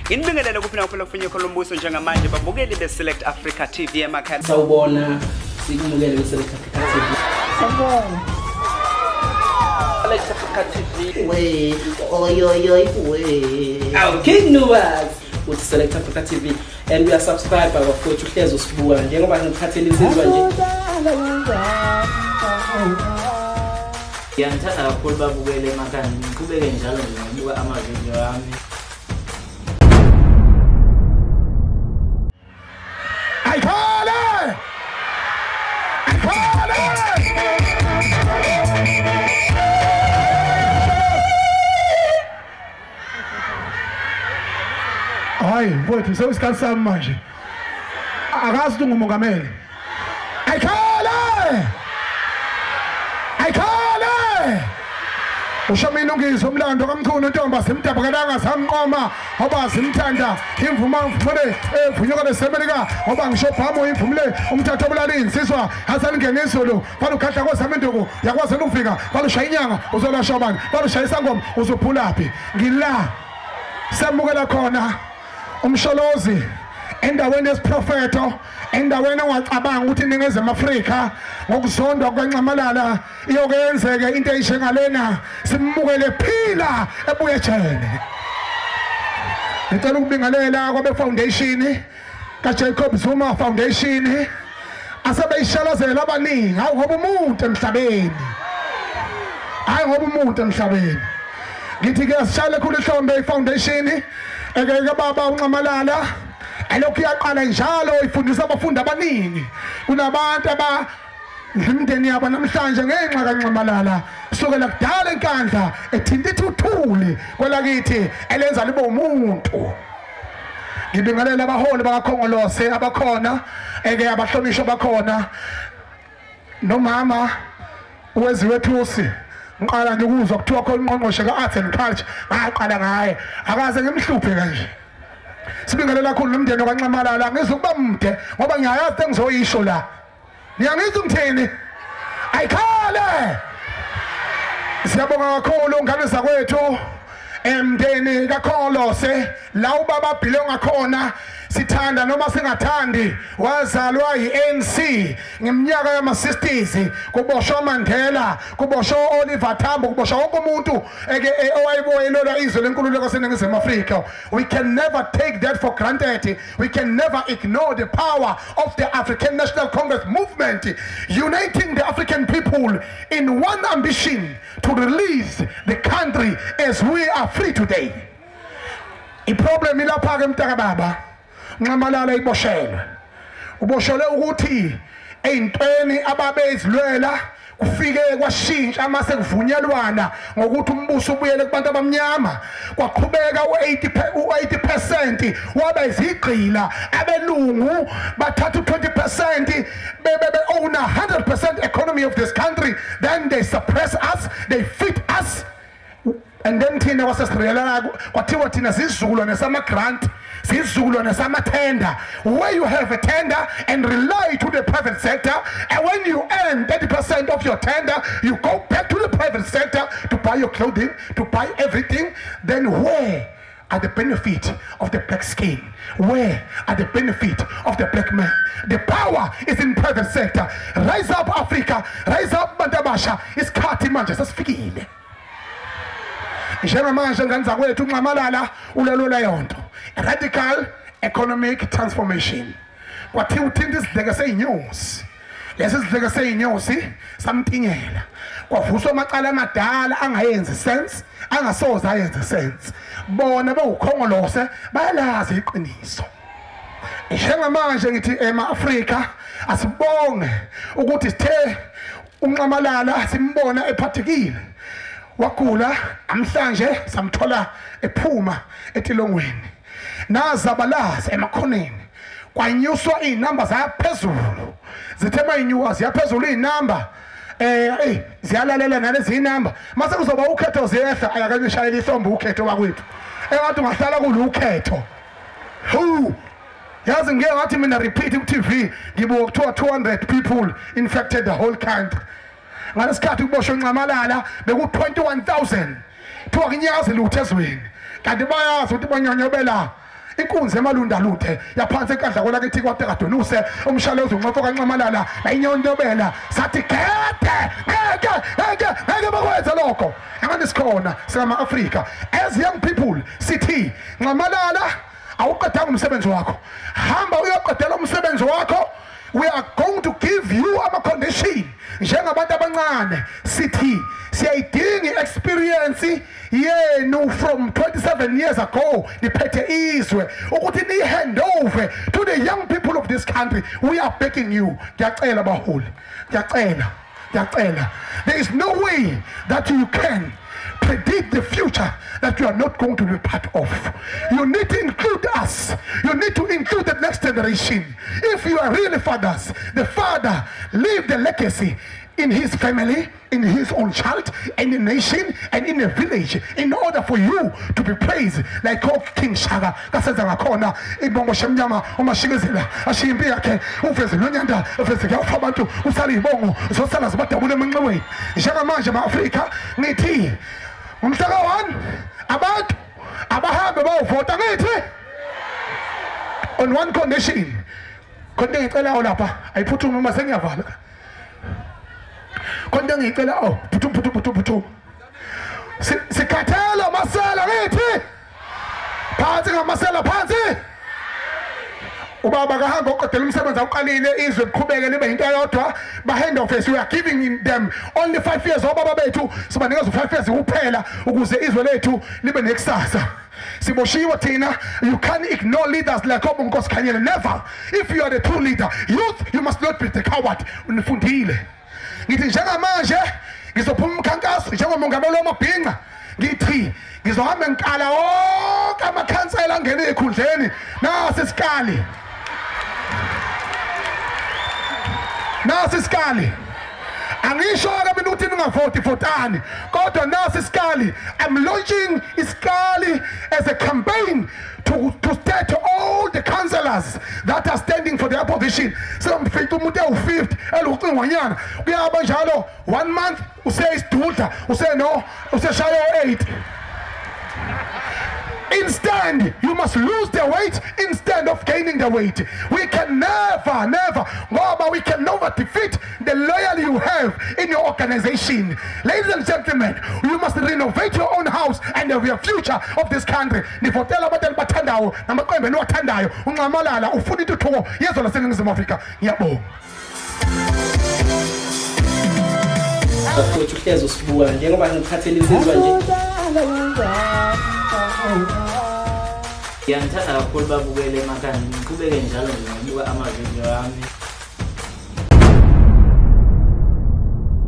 Nginibingelele kuphi na kuphela kufunye khona umbuso njengamanje babukeli be Select Africa TV emakhaya. Sawubona, sikumukele ku Select Africa TV. Sawubona. Select Africa TV. We oy oy oy we. Our King Nuwas with Select Africa TV and we are subscribed by our futhi uhlezi usibuka njengoba ngiphathele insizwa nje. Ngiyanithanda kakhulu babukele emakhaya, ngiqhubeke njalo nje ngokubuka amavidiyo ami. Ayikhale! Ayikhale! Hayi mfowethu sekuyisikhathi sami manje. Akazi ukuthi ungumongameli. Ayikhale! Ayikhale! Usho mina ungizwe umlando kaMchunu ntomba simdabukelanga samnqoma ngoba simthanda imvuma mvumele evunyuka nesemelika ngoba ngisho bhamu imvumile umthatho obulala insizwa asalingena izulu balukhahla kwezami induku yakwazi ukufika balushaya inyanga uzolasha abantu balushaya isangoma uzophulaphi ngila samukela khona umsholozi endaweni yesiprofeto endaweni ongacabanga ukuthi iNingizimu Afrika ngokuzondwa kwenxamalala iyokenzeke into eyishengalena simukele phila ebuye ejele. Ngicela ukubingelela kwabe foundation kaJacob Zuma Foundation asebeyishalazela abaningi hayi ngoba umuntu emhlabeni, hayi ngoba umuntu emhlabeni. Ngithi ke sishayele khulu ihlombe ifoundation eke baba uNxamalala elokhu iyaqala njalo ifundisa abafundi abaningi. Kunabantu aba imindeni yabo namhlanje ngenxa kaNxamalala sukela kudala enkandla ethinta ithuthuli kwelakithi elenza libe umuntu. Ngibingelela abaholi bakaKhongolose abakhona eke abahlonishwa bakhona nomama uWeziwe Thusi. Ngiqala nje ukuzwa kuthiwa khona ungqongqoshe ka-Arts and Culture, ngaqala ngaye akaze ngimhluphe kanje. Sibingelela kakhulu nomndeni kaNxamalala, ngizokuba mde ngoba ngiyayazi engizoyisho la. Niyangizwa ngithini? Ayikhale! Siyabonga kakhulu ngane zakwethu emndeni kaKhongolose la ubaba Bhile ngakhona sithanda noma singathandi wazalwa yi-ANC ngeminyaka yama-60s kuboshwa Mandela, kuboshwa Oliver Tambo, kuboshwa wonke umuntu eke owayiboyelelwa izwe lenkululeko seNingizimu Afrika. We can never take that for granted. We can never ignore the power of the African National Congress movement uniting the African people in one ambition to release the country as we are free today. I-problem ilapha-ke mntakababa Nxamalala iboshelwe. Uboshelwe ukuthi eyintweni ababezilwela kufike kwashintsha mase kuvunyelwana ngokuthi umbuso ubuyele kubantu abamnyama kwaqhubeka u-80% wabe izigqila abelungu bathatha u-20% bebe own 100% economy of this country, then they suppress us, they feed us. And then thina kwasesirela kwathiwa thina sizizukulwane sama-grant, sizizukulwane sama-tender. Where you have a tender and rely to the private sector, and when you earn 30% of your tender, you go back to the private sector to buy your clothing, to buy everything. Then where are the benefit of the black skin? Where are the benefit of the black man? The power is in private sector. Rise up Africa, rise up bantabasha. Isikhathi manje sesifikile. Njengamanje ngane zakwethu uNxamalala ulelwe yonto radical economic transformation. Kwathiwa uthinta isidleke seyinyosi, lesi sidleke seyinyosi samtinyela kwavuswa amacala amadala angayenzi sense, angasoze ayenze sense. Bona bewuKhongolose bayalazi iqiniso. Njengamanje ngithi ema-Afrika asibonge ukuthi sithe uNxamalala simbona ephathekile wagula namhlanje samthola ephuma etilongweni nazabalaza emakhoneni kwanyuswa izinamba zaphezulu zithe mayinyuka ziyaphezulu izinamba ziyalalela nalezi inamba mase kuzoba ukhetho ziyehla ayakanyishayela ihlombe ukhetho wakwethu engathi ungahlala kulo ukhetho. Hu yazi ngeke ngathi mina repeat ku TV ngibuka kuthiwa 200 people infected the whole country. Ngalesikhathi kuboshwe uNxamalala beku 21,000 kuthiwa kunyazi lutho ezweni kanti bayazi ukuthi banyonyobela Inkunzi emalundalude yaphansi enkandla kwelakithi kwaTekadonuse umshalozi unqofa kaNxamalala nayinyondobela sathi gede ngeke ngeke ngeke bakwenze lokho. Angani sikhona singama Afrika as young people sithi Nxamalala awuqedanga umsebenzi wakho, hamba uyoqedela umsebenzi wakho. We are going to give you ama condition njengabantu abancane sithi siyayidinga experience yenu from 27 years ago niphethe izwe ukuthi ni hand over to the young people of this country. We are begging you. Ngiyacela baholi, ngiyacela, ngiyacela. There is no way that you can predict the future that you are not going to be part of. You need to include us. You need to include the next generation. If you are really fathers, the father leave the legacy in his family, in his own child, in the nation, and in the village, in order for you to be praised like King Shaka. Kasenza ibongo shemnyama umashikezela ashiya impi yakhe uveze lonyanda uveze kuyafa abantu usala ibongo zosala zibadabule emanxiweni. Njengamanje ma-Afrika ngithi umhla ka-1 abantu abahambe bayovota ngithi on one condition. Khona engicelayo lapha ayiphuthume uma sengiyavala. Khona engicela oh phuthu phuthu phuthu phuthu. Sikhathele masela ngithi phansi ngamasela phansi. Ubaba kahamba oqedela umsebenzi awuqalile izwe liqhubeke libe into eyodwa. Ba hand off, we are giving them only 5 years. Obaba bethu sibanikeza u5 years kuphela ukuze izwe lethu libe nekusasa. Siboshiwe thina. You can't ignore leaders like oBonginkosi Khanyile. Never. If you are the true leader, youth, you must not be the coward. Unifundile. Ngithi njengamanje ngizophuma umkhankaso njengomongameli wamabhinca ngithi ngizohamba ngikala wonke amakhansela angene ekhundleni. Nasi isikali, nasi isikali. Angisho-ke mina ukuthi ningavoti votani, kodwa nasi isikali. I'm launching isikali as a campaign to state to all the councillors that are standing for their position. Sengimfica umuntu ewu-50 elucingwanyana kuyaba njalo 1 month useyisidudla useno useshaya 8. Instead, you must lose the weight instead of gaining the weight. We can never, never, ngoba we can never defeat the loyalty you have in your organization. Ladies and gentlemen, you must renovate your own house and the future of this country. Nivotela abantu enibathandayo namaqembu eniwathandayo. UNxamalala ufuna intuthuko yezwe laseNingizimu Afrika. Ngiyabonga. Bafowethu uhlezi usibuka njengoba ngikuphathele insizwa nje. Ngiyanithanda kakhulu babukele emakhaya, niqhubeke njalo nje ngokubuka amavidiyo ami.